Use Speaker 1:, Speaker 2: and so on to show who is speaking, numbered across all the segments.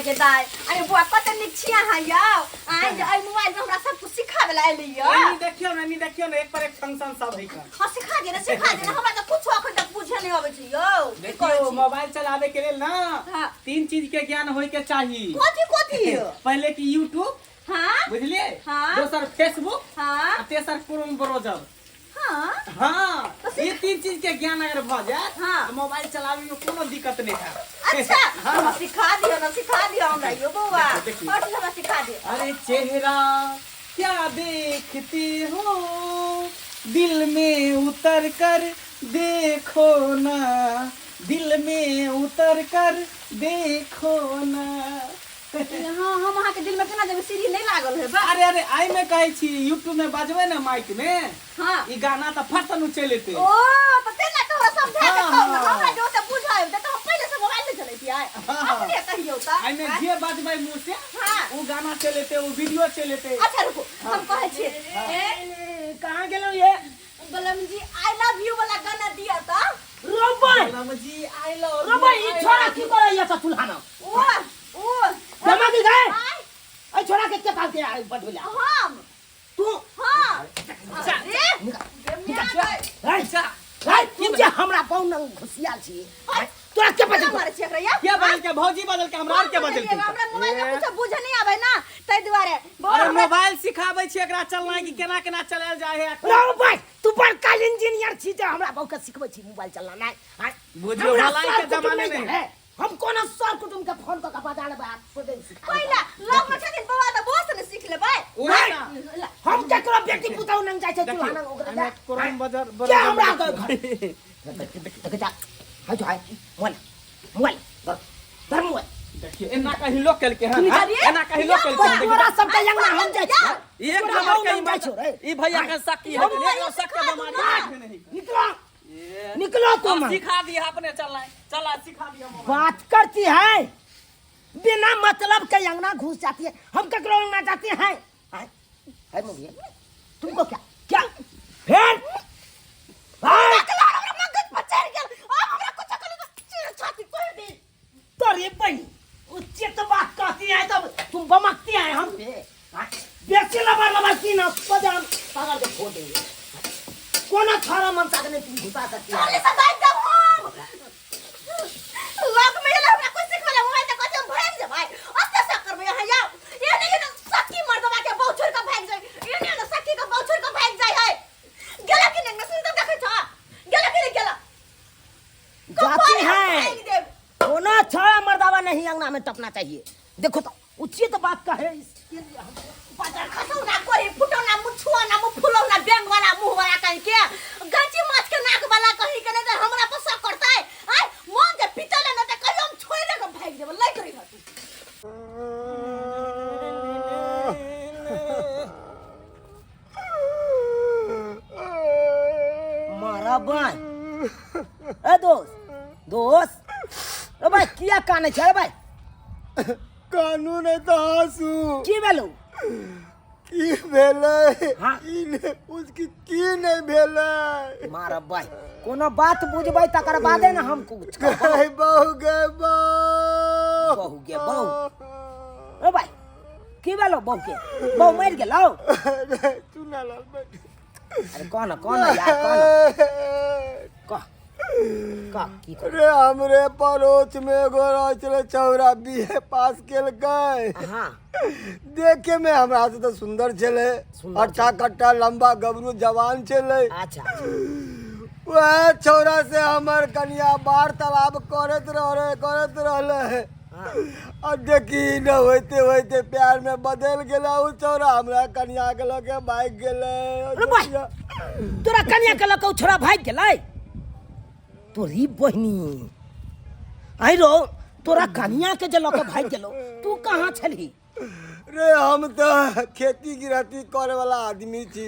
Speaker 1: के दाइ, अरे बुआ, कते नीक छी अहाँ यौ। आइ जे एहि मोबाइल में हमरा सब कुछ सिखाबे ला एली यौ।
Speaker 2: एनी देखियौ ने, एनी देखियौ ने, एक पर एक फंक्शन सब है का।
Speaker 1: हाँ, सिखा दिअ ने, सिखा दिअ ने, हमरा तऽ कुछो अखन तक बुझे नहि अबै छै यौ। की
Speaker 2: देखियौ,
Speaker 1: कहै छी?
Speaker 2: मोबाइल चलावे के लेल ना तीन चीज के ज्ञान होय के चाही।
Speaker 1: कथी कथी?
Speaker 2: पहले की यूट्यूब, बुझलिए? दोसर फेसबुक, आ तेसर क्रोम ब्राउजर। हाँ, ये तीन चीज के ज्ञान अगर भ जाए तो मोबाइल चलावे में कोनो दिक्कत नहीं है।
Speaker 1: अच्छा।
Speaker 2: हाँ।
Speaker 1: सिखा दियो ना, सिखा दियो हमरा यो बौआ।
Speaker 2: देखियौ।
Speaker 1: और हमरा सिखा दियो।
Speaker 2: अरे चेहरा क्या देखते हो, दिल में उतर कर देखो ना, दिल में उतर कर देखो ना।
Speaker 1: हाँ, हम अहाँके दिल में केना जेबै? सीढ़ी नहि लागल है बा।
Speaker 2: अरे अरे, आई में कहै छी, यूट्यूब में बजबै ने माइक में ई गाना तऽ फट सन चलि एतै।
Speaker 1: ओ तऽ तेना तऽ हमरा समझा के कहू ने। हमरा जे ओते बुझाय तऽ हम पहिले से मोबाइल नहि चलैतियै। अपने कहियौ तऽ।
Speaker 2: एहिमे जे बजबै मुँह से ओ गाना चलि एतै, ओ वीडियो चलि एतै।
Speaker 1: अच्छा रुकू, हम कहै छियै।
Speaker 3: ए, कहाँ गेलहुँ ये?
Speaker 1: बलम जी, I love you वाला गाना दिया तऽ।
Speaker 3: रोबे
Speaker 2: बलम जी I love.
Speaker 3: रोबे, ई छोरा की करैया छ चूल्हा?
Speaker 1: ओ ओ
Speaker 3: जमा की गए?
Speaker 1: आय।
Speaker 3: ए छोरा के के काल के आइ बढुला?
Speaker 1: हम।
Speaker 3: तू?
Speaker 1: हाँ।
Speaker 2: जा।
Speaker 1: अरे,
Speaker 3: निकाल।
Speaker 1: रे,
Speaker 3: रे, रे, तू जे हमरा पाउन घुसियाल छी, तोरा के
Speaker 1: केना
Speaker 3: बदल
Speaker 1: मारै छी एकरा या?
Speaker 2: के बदल के? भौजी बदल के, हमरा आर के बदल के?
Speaker 1: हमरा मोबाइल में कुछ बुझे नहीं आवे ना, ताहि दुआरे बौआ।
Speaker 2: अरे,
Speaker 1: हमरा
Speaker 2: मोबाइल सिखाबै छी एकरा चलनाइ कि केना केना चलायल जाइ है।
Speaker 3: रो भाई, तू बड़का इंजीनियर छी जे हमरा बहु के सिखबै छी मोबाइल चलाना। आय,
Speaker 2: बुझियौ,
Speaker 3: हमरा
Speaker 2: भलाई
Speaker 3: सर
Speaker 2: के
Speaker 3: कुटुम्ब
Speaker 2: जमाने
Speaker 3: नहीं
Speaker 2: में।
Speaker 3: है। हम कोनो सर कुटुम्ब के फोन कऽ के बजा लेबै आ खुदे सिखा देबै।
Speaker 1: पहिला लग में छथिन बौआ तऽ बौआ से ने सीख लेबै।
Speaker 2: उहे ना।
Speaker 3: हम केकरो बेटी पुतहु नंग जाइ छै
Speaker 2: देखियौ,
Speaker 3: चूल्हा नंग ओकरा
Speaker 2: एहिमे क्रोम बजर
Speaker 3: के हमरा घर देख जा, हाय जो हाय, मोबाइल मोबाइल धर धर मोबाइल।
Speaker 2: देखियौ, एना कहीं लोग केलकै हन,
Speaker 1: अरे,
Speaker 2: एना कहीं लोग केलकै हन।
Speaker 3: तोरा सबके अंगना हम जाइ छी।
Speaker 2: एक
Speaker 3: तोरा
Speaker 2: नंबर के
Speaker 3: नंग जाइ छौ रे।
Speaker 2: ई भैया के शक्ति है, एक शक के बीमारी नहीं।
Speaker 3: निकलो निकलो तुम।
Speaker 2: अब सिखा दिया अपने चलना, चला सिखा दिया मोबाइल।
Speaker 3: बात करती है बिना मतलब के, अंगना घुस जाती है। हम ककरो अंगना जाते हैं? आय, है मुगिया, तुमको क्या क्या फिर आय,
Speaker 1: हमरा मगज पर चढ़ गेल, अब हमरा कुछ करू तऽ चीर छाती तोड़ि दी।
Speaker 3: तोरी बहनी उचित बात कहती है तब तुम बमकती है हम पे। आय, बेसी लबर लबर की ना बजाम पागल के फोड़ देंगे। कोनो छोरा मनसा के नहीं तुम घुसा सकती है।
Speaker 1: चले से भाग जाब हम। लग में एले हमरा कुछ सिखबे मोबाइल तऽ कहै छै हम भागि जेबै। ओते से करबै अहाँ यौ? एने एने सखी मर्दबा के बहु छोड़ि कऽ भागि जाइ, एने एने सखी के बहु छोड़ि कऽ भागि जाइ है। गेला कि नहि? सुन तऽ देखै छ, गेला कि नहि गेला?
Speaker 3: जाती है।
Speaker 1: भागि देब।
Speaker 3: कोनो छोरा मर्दावा नहीं अंगना में टपना चाहिए। देखो तो उचित बात कहे इसके लिए हम
Speaker 1: बाजार खसौना कोरी फुटौना मुछुआना मुँह फुलौना बेंग वाला मुँह वाला कहीं के गंजी माछ के नाक वाला कहीं के, नहीं तऽ हमरा पर शक करतै। आय मन जे पीटल ने तऽ कहियो हम छोड़ि के भागि जेबै। लैत रही तू।
Speaker 3: मारा बाय। ए दोस्त, दोस्त, ए भाई, किया काने छै? ए भाई।
Speaker 4: कानू नहि तऽ हँसू।
Speaker 3: की भेलौ?
Speaker 4: की भेलै?
Speaker 3: हाँ।
Speaker 4: ई नहि पूछ कि की नहि भेलै।
Speaker 3: मारा बाय, कोनो बात बुझबै तकर बादे ने हम कुछ कहबौ।
Speaker 4: गै बहु, गै बहु।
Speaker 3: बहु गे बहु। ए भाई, की भेलौ बहु के? बहु मरि गेलौ?
Speaker 4: चुना लाल बैठ।
Speaker 3: अरे कह न, कह न यार, कह न, कह कह की कह।
Speaker 4: रे, हमरे पड़ोस में एगो रहै छलै छौड़ा, बीए पास केलकै। देखे में हमरा से तऽ सुंदर छलै।
Speaker 3: सुन्दर।
Speaker 4: हट्टा कट्टा लंबा गबरू जवान छलै।
Speaker 3: अच्छा।
Speaker 4: वएह छौड़ा से हमर कनिया वार्तालाप करैत रहले, करैत रहले। आ देखी न, होइते होइते प्यार में बदलि गेलै। ओ छौड़ा हमरा कनिया के लऽ के भागि गेलै।
Speaker 3: अरे भाई, तोरा कनिया के लऽ के ओ छोरा भागि गेलै? तोरी बहिनी, आई रो, तोरा कनिया के जे लऽ के भागि गेलौ, तू कहाँ छलही?
Speaker 4: रे, हम तऽ खेती गृहस्थी करे वाला आदमी छी।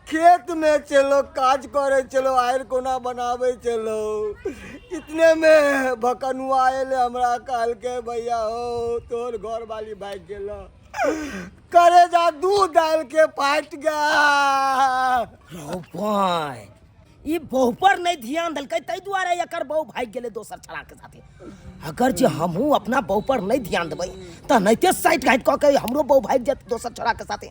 Speaker 4: खेत में चलो, काज करे चलो, आयर कोना बनावे चलो, इतने में भकनुआ आयल, हमरा कहलकै, भैया हो, तोर घर वाली भागि गेल। करे जा दूध डाल के फाटि गया।
Speaker 3: रौ भाई, ई बहु पर नहीं ध्यान देलकै ताहि दुआरे एकर बहु भागि गेलै दोसर छड़ा के साथे। अगर जे हमहूँ अपना बहु पर नहीं ध्यान देबै तऽ नहिते साइड घाटि कऽ के हमरो बहु भागि जायत दोसर छड़ा के साथे।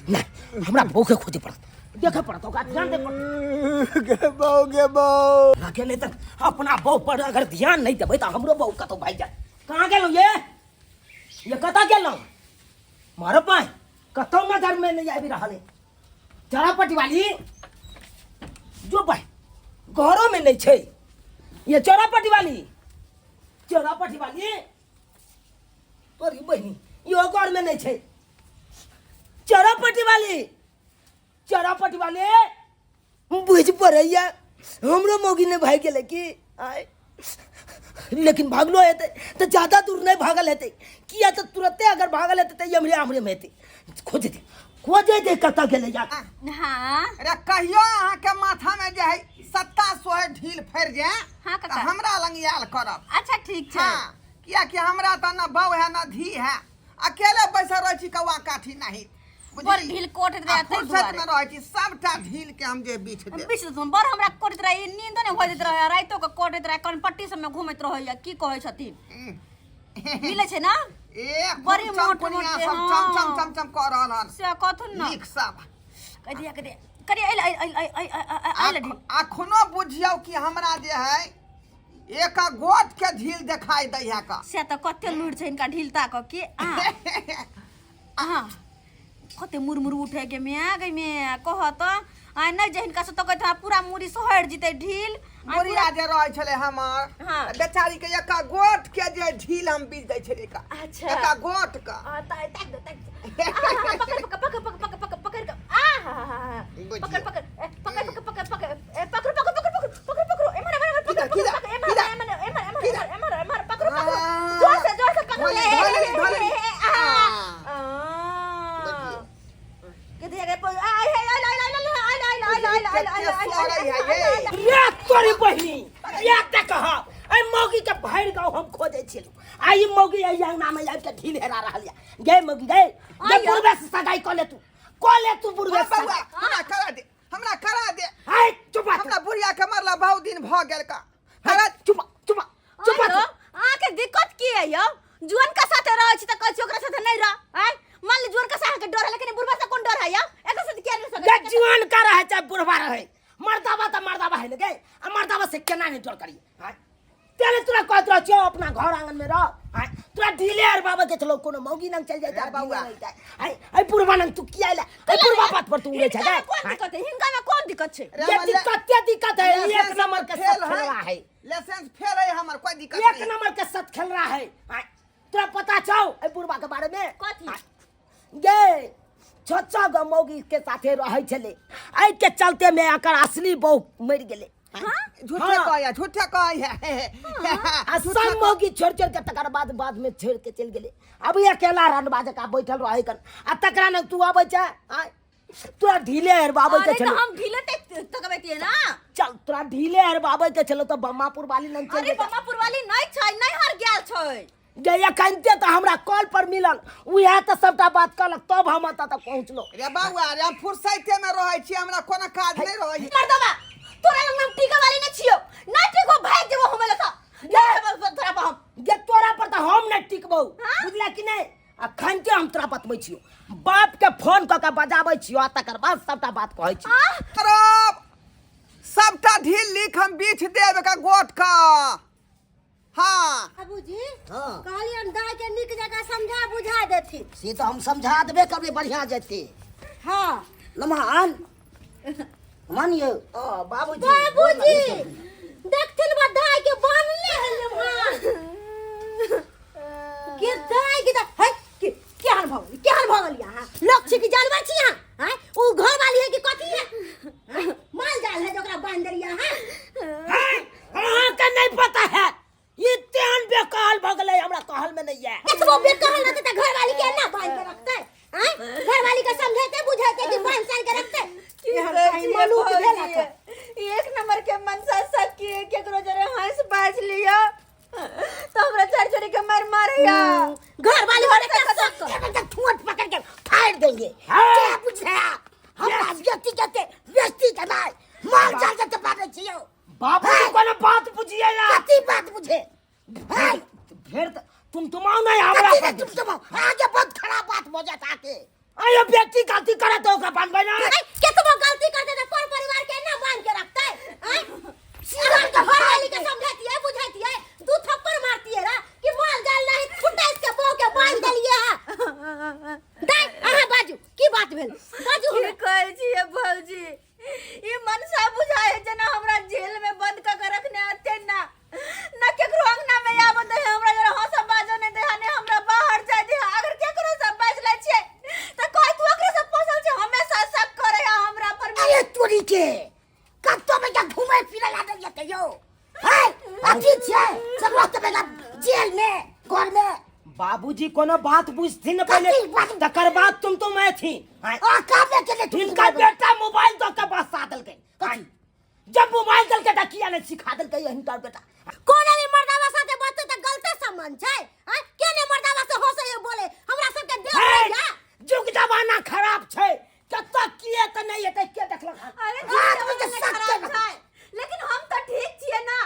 Speaker 3: नहीं, हमरा बहु के खोजे पड़त, देखे पड़त, ओकरा ध्यान दे पड़त।
Speaker 4: गे बहु, गे बहु।
Speaker 3: लगे नहीं तऽ अपना बहु पर अगर ध्यान नहीं देबै तऽ हमरो बहु कतौ भागि जायत। कहाँ गेलहुँ ये? ये कतऽ गेलहुँ? मारो पाइ, कतौ नजर में नहीं आबि रहल है। चरा पटिवाली जो भाई घरों में नहीं छे। ये चोरा पटिवाली, चोरा पटिवाली, तोरी बहिनी यो घर में नहीं छे। चोरा पटिवाली, चोरा पटिवाली, बुझ पड़ैया हमरो मौगी ने भाग गेलै की आय, लेकिन भागलो हेतै तऽ ज्यादा दूर नहि भागल हेतै, किया तऽ तुरते अगर भागल हेतै तऽ एम्हरे आम्हरे मे हेतै। खोजै दे, खोजै दे कतऽ गेलै यार।
Speaker 1: हाँ।
Speaker 5: अरे कहियो अहाँके माथा में जे है सत्ता सोहे ढील फरि जाए
Speaker 1: हाँ, काका।
Speaker 5: तऽ हमरा लग आयल करब।
Speaker 1: अच्छा ठीक छै।
Speaker 5: हाँ, कियाकि हमरा तऽ न बहू है न धी है, अकेले बैसल रहै छी कौआ काठी नहीं।
Speaker 1: बड़ ढील कोटैत रहै
Speaker 5: आ
Speaker 1: ताहि
Speaker 5: फुर्सत
Speaker 1: दुआरे।
Speaker 5: में रहै छी, सबटा ढील के हम जे बीछ देब।
Speaker 1: बीछ देथुन। बड़ हमरा कोटैत रहै, नींदो नहि होइत रहै, रातिो के कोटैत रहै, कनपट्टी सबमे घुमैत रहैया। की कहै छथिन? मिलै छै ना?
Speaker 5: ए,
Speaker 1: बड़ी
Speaker 5: खूब
Speaker 1: मोट
Speaker 5: चमकुनिया
Speaker 1: मोट के,
Speaker 5: सब
Speaker 1: हाँ।
Speaker 5: चम चम चम चम कऽ रहल हन।
Speaker 1: से कहथुन ना।
Speaker 5: नीक सब।
Speaker 1: कह दिया, कह दिया। करिया, अइल, अइल, अइल, अइल, अइल, अइल, अइल, अइल।
Speaker 5: अखनो बुझियौ कि हमरा जे है एक गोट के ढील देखाई दै है का।
Speaker 1: से तऽ कते लूरि छै हिनका ढील ताकऽ के। आ, आ, कते मुरमुर उठे गे माय, गे माय, कह तऽ। आ नहि जे हिनका से तकैत हँ, पूरा मुड़ी सोहरि जेतै ढील। आ
Speaker 5: बुढ़िया
Speaker 1: पूरा
Speaker 5: जे रहै छलै हमर,
Speaker 1: हाँ।
Speaker 5: बेचारी के एक गोट के जे ढील हम बीज दै छलियै का।
Speaker 1: अच्छा।
Speaker 5: एक गोट के।
Speaker 1: आ, ताक दे, ताक दे। आ, हा, हा, पकड़, पकड़, पकड़, पकड़, पकड़, पकड़, पकड़ के। आ, हा, हा, हा, हा।
Speaker 5: बुझियौ।
Speaker 1: पकड़, पकड़, ए, पकड़, पकड़, पकड़, पकड़, ए, पकड़ो, पकड़ो, पकड़ो, पकड़ो, पकड़ो, पकड़ो, एम्हर, एम्हर, एम्हर, पकड़ो,
Speaker 5: किधर,
Speaker 1: पकड़ो, एम्हर,
Speaker 5: किधर,
Speaker 1: एम्हर, एम्हर, एम्हर,
Speaker 5: किधर?
Speaker 1: एम्हर, एम्हर, एम्हर, पकड़ो, पकड़ो।
Speaker 5: हाँ।
Speaker 1: जोर से, जोर से पकड़ो।
Speaker 5: धोली,
Speaker 1: ए, ए,
Speaker 5: धोली,
Speaker 1: ए,
Speaker 5: धोली।
Speaker 1: ए, ए, आ,
Speaker 5: आ।
Speaker 1: आ।
Speaker 5: बुझियौ।
Speaker 1: के दिया गया, आ, आ, आ, आ, आ, आ, आ, आ, आ, आ, आ, आ, आ, आ, आ, आ, आ, आ, आ।
Speaker 3: रे तोरी बहिनी, रे ते कह, एहि मौगी के भरि गाँव हम खोजै छलहुँ, आ ई मौगी एहि अंगना में आबि के ढील हेरा रहल यऽ। गे मौगी, गे, गे
Speaker 1: आइयो।
Speaker 3: बुढ़बे से सगाई कऽ ले तू, कऽ ले तू बुढ़बे से
Speaker 5: बौआ,
Speaker 3: सगाई।
Speaker 5: हमरा करा दे, हमरा करा दे।
Speaker 3: हाय, चुप रह तू।
Speaker 5: हमरा बुढ़िया के मरला बहुत दिन भऽ गेल का।
Speaker 3: हाय,
Speaker 5: करा
Speaker 3: चुप, चुप, चुप रह तू।
Speaker 1: आइयो, अहाँके दिक्कत की है यौ? जुअन का साथे रहै छी तऽ कहै छी ओकरा साथे नहि रह। आँय, मान ली जुअन का साथे डर है, लेकिन बुढ़बा से कोन डर है यौ? एकर साथे किया नहि सकै?
Speaker 3: गे जुअन का रहै चाहे बुढ़बा रहै, मर्दाबा तऽ मर्दाबा है ने गे। आ मर्दाबा से केना नहि डर करियै? आँय, तेरे तोरा कहत रह छियौ अपना घर आंगन में रह। आँय, तोरा ढीले आर बाबा के चलो कोनो मौगी नंग चल जाय,
Speaker 5: ए बौआ।
Speaker 3: आँय, आँय बुढ़बा नंग तू किया आइला? आँय बुढ़बा बात पर तू उड़े छै
Speaker 1: हिनका
Speaker 3: गे।
Speaker 1: में कोन दिक्कत है? हिनका में कोन दिक्कत छै?
Speaker 5: रे
Speaker 3: ये
Speaker 5: मल्ले-
Speaker 3: दिक्कत, ये दिक्कत है,
Speaker 5: लाइसेंस
Speaker 3: एक नंबर के
Speaker 5: फेल
Speaker 3: सत
Speaker 5: है।
Speaker 3: खेलवा है।
Speaker 5: लाइसेंस फेल है हमर, कोई दिक्कत
Speaker 3: एक
Speaker 5: नहीं।
Speaker 3: नंबर के सत खेल रहा है। आँय, तोरा पता छौ एहि बुढ़बा के बारे में?
Speaker 1: कथी?
Speaker 3: आँय, गे छह गो मौगी के साथे रहै छलै, एहि के चलते में एकर असली बहू मरि गेलै।
Speaker 1: हाँ?
Speaker 5: झूठे
Speaker 3: हाँ।
Speaker 5: कहै झूठे कहै।
Speaker 3: आ सब मौगी छोड़ि छोड़ि के तकर बाद बाद में छोड़ि के चलि गेलै। अभी अकेला रनबा जकाँ बैठल रहै कन, आ तकरा ने तू अबै छै? आँय, तोरा ढीले हेरबाबै के
Speaker 1: अरे
Speaker 3: छलौ।
Speaker 1: तऽ हम ढीले तकबैतियै ना।
Speaker 3: चल, तोरा ढीले हेरबाबै के छलौ तऽ बम्मापुर वाली लग चलि
Speaker 1: अरे
Speaker 3: जेतै।
Speaker 1: बम्मापुर वाली नहि छै, नैहर गेल छै।
Speaker 3: गे एखनते तऽ हमरा कॉल पर मिलल, उएह तऽ सबटा बात कहलक, तब हम एतऽ तक पहुँचलहुँ।
Speaker 5: रे बौआ रे, हम फुर्सते में रहै छी, हमरा कोनो काज नहि रहै।
Speaker 1: मर्दबा, तोरा लग हम टीका वाली नहि छियौ, नहि टिकबो भागि जेबो हम एतऽ।
Speaker 3: गे
Speaker 1: तोरा पर हम
Speaker 3: गे तोरा पर तऽ हम नहि टिकबौ,
Speaker 1: हाँ?
Speaker 3: बुझला कि नहि? अखन के हम तोरा बतबै छियौ, बाप के फोन कऽ के बजाबै छियौ आ तकर बाद सबटा बात कहै छियौ।
Speaker 1: आह!
Speaker 5: करब सबटा ढील लिख हम बीछ देब एकर गोट का। हाँ।
Speaker 6: बाबूजी,
Speaker 7: हाँ।
Speaker 6: कहलियन दाय के नीक जकाँ समझा बुझा देथिन।
Speaker 7: से तऽ हम समझा देबे करबै बढ़िया जते।
Speaker 6: हाँ।
Speaker 7: लम्हान मानियो
Speaker 3: बाबूजी।
Speaker 6: बाबूजी देखथिन बा दाय के बान्हले है लम्हान। के दाय के है के केहन भऽ गेल, केहन भऽ गेल यहाँ? लोक छी कि जानवर छी यहाँ? हैं? उ घर वाली है कि कथी है? हैं? माल जाल है जो ओकरा बान्ह देलियै यहाँ?
Speaker 3: अहाँके नहीं पता है, ई तेहन बेकहल भऽ गेलै, हमरा कहल में नहीं है।
Speaker 6: एतबो बेकहल रहतै तऽ घरवाली के एना बान्हि के रखतै? हैं? घरवाली के समझेतै बुझेतै कि बान्हि सान्हि के रखतै?
Speaker 1: की
Speaker 6: एहन
Speaker 1: कहै
Speaker 6: कहीं
Speaker 1: छियै
Speaker 6: मलूक
Speaker 1: भौजी?
Speaker 6: भेल हक।
Speaker 1: एक नंबर के मनसा सखी, केकरो जरे हंस बाज लिया तो हमरा चार चोरी के मार मारैया।
Speaker 6: घर वाली वाले के शक।
Speaker 7: एक ठूंठ पकड़ के फाड़ देंगे।
Speaker 3: हाँ।
Speaker 7: क्या पूछ रहे आप? हम आज व्यक्ति कहते व्यक्ति के नाय माल जाल जते बाजै छियौ।
Speaker 3: बाबू कोनो बात बुझिए ना।
Speaker 7: कथी बात बुझे?
Speaker 3: हैं फेर त तुम तुमाओ नहीं हमरा
Speaker 7: कथी
Speaker 3: पर।
Speaker 7: ने तुम तुम आगे बहुत खराब बात भऽ जात आके।
Speaker 3: अरे व्यक्ति गलती करे तो ओकरा बांधबै ना।
Speaker 6: ऐ, केतबो गलती करते त पर परिवार के ना बांध के रखते। ऐ, सीधा के घर वाली के समझाती है बुझाती है, दू थप्पड़ मारती है ना कि माल जाल नहीं फुटा इसके बो के बांध देलिए है। दाई अहाँ बाजू की बात भेल बाजू।
Speaker 1: की
Speaker 6: हमरा
Speaker 1: कहै छियै भौजी, ई मनसा बुझाइ है जेना हमरा जेल में बंद क के रखने हते ना, ना केकरो अंगना में आबऽ दे है, हमरा जरा हंसऽ बाजऽ नहीं दे है, ने हमरा बाहर जाय दे है। अगर केकरो से बाजि लै छियै तऽ कहै तू ओकरे से पोसल छै, हमेशा शक करे है हमरा पर।
Speaker 7: अरे तोरी के कतौ बेटा घूमे फिरे ला नहीं जेतै यौ। है अथी छै सब रहते बेटा जेल में घर में।
Speaker 3: बाबूजी कोनो बात बुझथिन पहिले
Speaker 7: कथी बात?
Speaker 3: तकर बाद तुम तो मैं थी।
Speaker 7: आ कामे के नहीं
Speaker 3: हिनका बेटा मोबाइल दऽ के बसा देलकै।
Speaker 7: कथी?
Speaker 3: जब मोबाइल देलकै तऽ किया नहि सिखा देलकै हिनकर बेटा?
Speaker 6: कोनो भी मर्दावा साथे बचते तऽ गलते संबंध छै। आँय, के ने मर्दावा से हंसे ये बोले हमरा सबके देह
Speaker 3: हे,
Speaker 6: भैया।
Speaker 3: जुग जमाना खराब छै, कतऽ किए तऽ नहि हेतै के देखलक हन?
Speaker 1: अरे
Speaker 7: आदमी
Speaker 1: जुग
Speaker 7: के
Speaker 1: जमाना
Speaker 7: सत्य
Speaker 1: खराब
Speaker 7: में।
Speaker 1: छै, लेकिन हम तऽ ठीक छियै ना।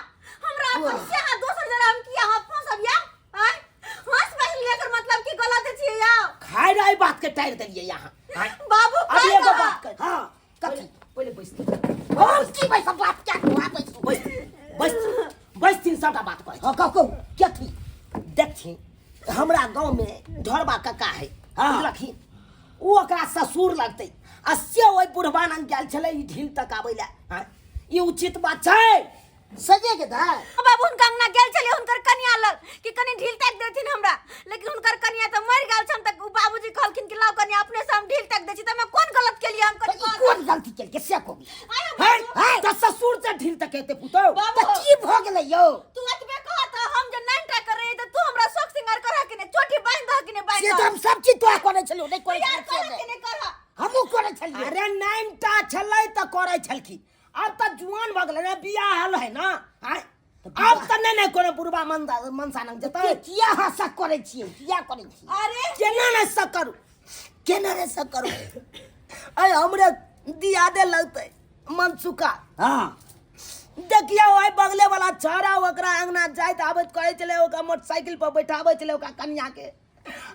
Speaker 1: हमरा अपन से अहाँ दोसर जगह हम किया हम फंसब या? आँय, हंस बाजि लेकर मतलब की गलत छियै या?
Speaker 3: खाय रहे बात के टाइर देलियै यहाँ। आँय?
Speaker 1: बाबू,
Speaker 3: अब
Speaker 1: खाय
Speaker 3: एगो
Speaker 1: रहा।
Speaker 3: बात कर।
Speaker 7: हाँ,
Speaker 3: कथी? पहिले बैसथिन।
Speaker 7: हम की बैसब बात क्या कहू, आ बैसू।
Speaker 3: बैसथिन, बैसथिन, बैसथिन, सबटा बात कहै।
Speaker 7: हाँ, कहू, कहू, कथी?
Speaker 3: देखथिन, हमरा गाँव में ढोरबा कक्का है,
Speaker 7: हाँ।
Speaker 3: बुझलखिन? ओ ओकरा ससुर लगतै आ से ओहि बुढ़बा लग गेल छलै ई ढील तकाबै लए। आँय, ई उचित बात छै?
Speaker 7: सजे के दाय।
Speaker 1: बाबू हुनका अंगना गेल छलियै हुनकर कनिया लग कि कनि ढील ताकि देथिन हमरा, लेकिन हुनकर कनिया तऽ मरि गेल छनि, तऽ बाबूजी कहलखिन कि लाउ कनिया अपने से हम ढील ताकि दै छी। तऽ कोन गलत केलियै हम? कनि
Speaker 7: ई कोन गलती केलकै से कहू।
Speaker 3: है, तऽ ससुर से ढील तकेते पुतौ।
Speaker 1: बाबू।
Speaker 7: तऽ की भऽ गेलै यौ?
Speaker 1: तू एतबे कह तऽ हम जे नाइन टा करै तऽ तू हमरा शौक सिंगार करह कि नहि, चोटी बान्हि दह कि नहि बान्हि
Speaker 7: से तऽ हम सब चीज तोरा करै छलियौ, नहि करै
Speaker 1: यार
Speaker 7: छलियौ से
Speaker 1: करह
Speaker 7: नहि।
Speaker 1: कि नहि करह?
Speaker 7: हमहूँ करै छलियै।
Speaker 3: अरे नाइन टा छलै तऽ करै छलखिन, आब तऽ जुआन भऽ गेलै ने, बियाह होल है ना। आँय, आब तऽ नहि नहि कोनो बुढ़बा मनसा लग जेतै।
Speaker 7: के किया अहाँ शक करै छियै? किया करै छियै?
Speaker 1: अरे
Speaker 3: केना नहि शक करू?
Speaker 7: केना नहि शक करू?
Speaker 3: अरे हमरे दियादे लगतै मनसुखा।
Speaker 7: हाँ।
Speaker 3: देखियौ ओहि बगले वाला छौड़ा ओकरा अंगना जाइत आबैत कहै छलै, ओकरा मोटरसाइकिल पर बैठाबै छलै ओकरा कनिया के।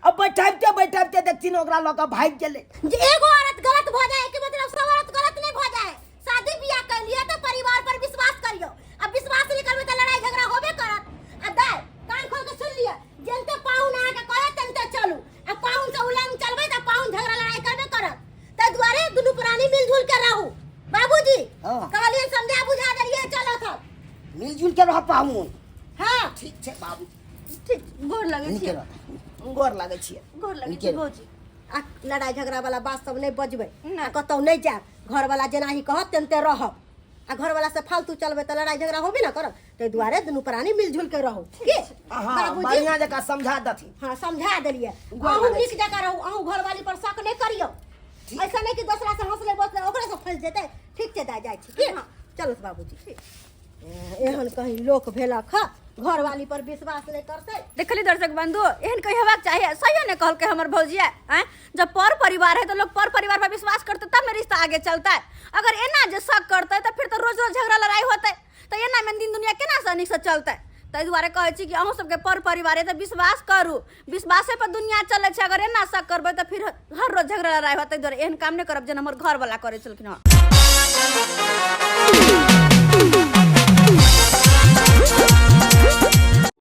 Speaker 3: अब बैठाबिते बैठाबिते देखथिन ओकरा लऽ कऽ भागि गेलै।
Speaker 6: जे एगो औरत गलत भऽ जाए के मतलब सब औरत गलत नहीं भऽ जाए। शादी बियाह कर लिअ तऽ परिवार पर विश्वास करियौ, आ विश्वास नहीं करबै तऽ लड़ाई झगड़ा होबे करत। आ दाय कान खोल के सुन लिअ, जेनते पाहुन अहाँके कहत तेनते चलू, आ पाहुन से उलंग चलबै तऽ पाहुन झगड़ा लड़ाई करबे करत। ताहि दुआरे दुनू प्राणी मिलजुल के रहू। बाबूजी
Speaker 7: हाँ।
Speaker 6: कहलियै समझा बुझा देलियै, चलो सब
Speaker 7: मिलजुल के रह पाहुन।
Speaker 6: हाँ
Speaker 7: ठीक छै बाबू।
Speaker 1: ठीक, गोर लगै
Speaker 7: नीके
Speaker 1: छियै।
Speaker 7: रह।
Speaker 3: गोर लागै छियै।
Speaker 1: गोर लगै
Speaker 7: नीके
Speaker 1: छियै
Speaker 7: रह।
Speaker 1: भौजी।
Speaker 6: आ लड़ाई झगड़ा वाला बात सब नहीं बजबै,
Speaker 1: नहि।
Speaker 6: कतौ नहीं जायब, घर वाला जेना ही कहत तेनते रहब, आ घर वाला से फालतू चलबै तऽ लड़ाई झगड़ा होबे ना करत। ताहि दुआरे दुनू प्राणी मिलजुल के रहू। की
Speaker 3: हाँ,
Speaker 6: बाबूजी?
Speaker 3: बढ़िया जकाँ समझा दथिन।
Speaker 6: हाँ समझा देलियै।
Speaker 3: गोर
Speaker 6: अहूँ
Speaker 3: लागै
Speaker 6: नीक
Speaker 3: छी।
Speaker 6: जकाँ रहू, अहूँ घरवाली पर शक नहि करियौ। ऐसा नहीं कि दोसरा से हंसले बसले ओकरे से फंसि जेतै। ठीक छै दाइ, जाइ छी। की चलो बाबूजी। एहन कहीं लोक भेलक हँ घरवाली पर विश्वास नहीं करते।
Speaker 1: देखली दर्शक बंधु, एहन कहीं हेबाक चाही? सही ने कहलकै हमर भौजिया। आँय, जब पर परिवार है तो लोग पर परिवार पर विश्वास करते तब ने रिश्ता आगे चलता है। अगर एना जे शक करते तो फिर तो रोज रोज झगड़ा लड़ाई होते, तो एना में दिन दुनिया केना से नीक से चलते। ताहि दुआरे कहै छी कि अहूँ सबके पर परिवार है तऽ विश्वास करू, विश्वासे पर दुनिया चलै छै। अगर एना शक करबै तऽ फिर हर रोज झगड़ा लड़ाई होतै। ताहि दुआरे एहन काम नहि करब जेना हमर घरवला करै छलखिन हँ।